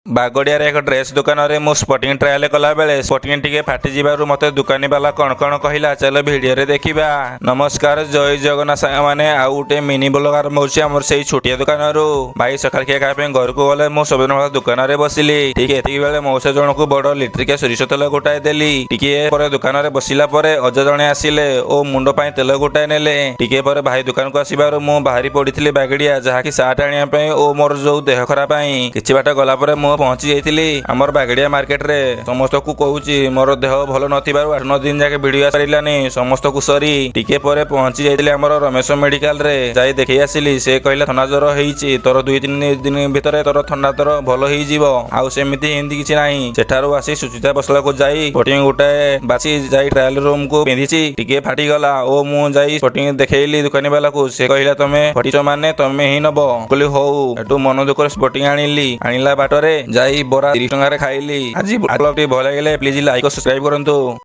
ବାଗଡ଼ିଆରେ ଏକ ଡ୍ରେସ୍ ଦୋକାନରେ ମୁଁ ସ୍ପଟିଂ ଟ୍ରାଏଲ୍ କଲାବେଳେ ସ୍ପଟିଂ ଟିକେ ଫାଟିଯିବାରୁ ମୋତେ ଦୋକାନୀ ବାଲା କ'ଣ କ'ଣ କହିଲା, ଚାଲ ଭିଡ଼ିଓରେ ଦେଖିବା। ନମସ୍କାର, ଜୟ ଜଗନ୍ନାଥ ସାଙ୍ଗମାନେ। ଆଉ ଗୋଟେ ମିନି ବ୍ଲଗ ଆରମ୍ଭ ହେଉଛି ଆମର ସେଇ ଛୋଟିଆ ଦୋକାନରୁ। ଭାଇ ସକାଳ ଖିଆ ଖାଇବା ପାଇଁ ଘରକୁ ଗଲେ, ମୁଁ ସବୁଦିନ ଭଳିଆ ଦୋକାନରେ ବସିଲି। ଠିକ ଏତିକି ବେଳେ ମଉସା ଜଣକୁ ବଡ଼ ଲିଟ୍ରିକିଆ ସୋରିଷ ତେଲ ଗୋଟାଏ ଦେଲି। ଟିକିଏ ପରେ ଦୋକାନରେ ବସିଲା ପରେ ଅଜା ଜଣେ ଆସିଲେ ଓ ମୁଣ୍ଡ ପାଇଁ ତେଲ ଗୋଟାଏ ନେଲେ। ଟିକିଏ ପରେ ଭାଇ ଦୋକାନକୁ ଆସିବାରୁ ମୁଁ ବାହାରି ପଡ଼ିଥିଲି ବାଗଡ଼ିଆ, ଯାହାକି ସାର୍ଟ ଆଣିବା ପାଇଁ ଓ ମୋର ଯୋଉ ଦେହ ଖରାପ ପାଇଁ। କିଛି ବାଟ ଗଲା ପରେ ମୁଁ ପହଞ୍ଚି ଯାଇଥିଲି ଆମର ବାଗଡ଼ିଆ ମାର୍କେଟରେ। ସମସ୍ତଙ୍କୁ କହୁଛି, ମୋର ଦେହ ଭଲ ନଥିବାରୁ 8-9 ଦିନ ଯାକେ ଭିଡ଼ିଓ ଆସିପାରିଲାନି, ସମସ୍ତଙ୍କୁ ସରି। ଟିକେ ପରେ ପହଞ୍ଚି ଯାଇଥିଲି ଆମର ରମେଶ ମେଡିକାଲରେ। ଯାଇ ଦେଖେଇ ଆସିଲି। ସେ କହିଲା, ଥଣ୍ଡା ଜ୍ୱର ହେଇଛି ତୋର, 2-3 ଦିନ ଭିତରେ ତୋର ଥଣ୍ଡା ତୋର ଭଲ ହେଇଯିବ, ଆଉ ସେମିତି ଏମିତି କିଛି ନାହିଁ। ସେଠାରୁ ଆସି ସୁଚିତା ବସଲାକୁ ଯାଇ ସ୍ପଟିଂ ଗୋଟାଏ ବାଛି ଯାଇ ଟ୍ରାଏଲ ରୁମକୁ ପିନ୍ଧିଛି, ଟିକେ ଫାଟିଗଲା ଓ ମୁଁ ଯାଇ ସ୍ପଟିଂ ଦେଖେଇଲି ଦୋକାନୀ ବାଲାକୁ। ସେ କହିଲା, ତମେ ଫଟିଛ ମାନେ ତମେ ହିଁ ନବ। କହିଲି ହଉ। ଏଠୁ ମନ ଦୁଃଖରେ ସ୍ପଟିଂ ଆଣିଲି। ଆଣିଲା ବାଟରେ ଯାଇ ବରା 30 ଟଙ୍କାରେ ଖାଇଲି। ଆଜି ବ୍ଲଗଟି ଭଲ ଲାଗିଲେ ପ୍ଲିଜ ଲାଇକ୍ ଓ ସବସ୍କ୍ରାଇବ କରନ୍ତୁ।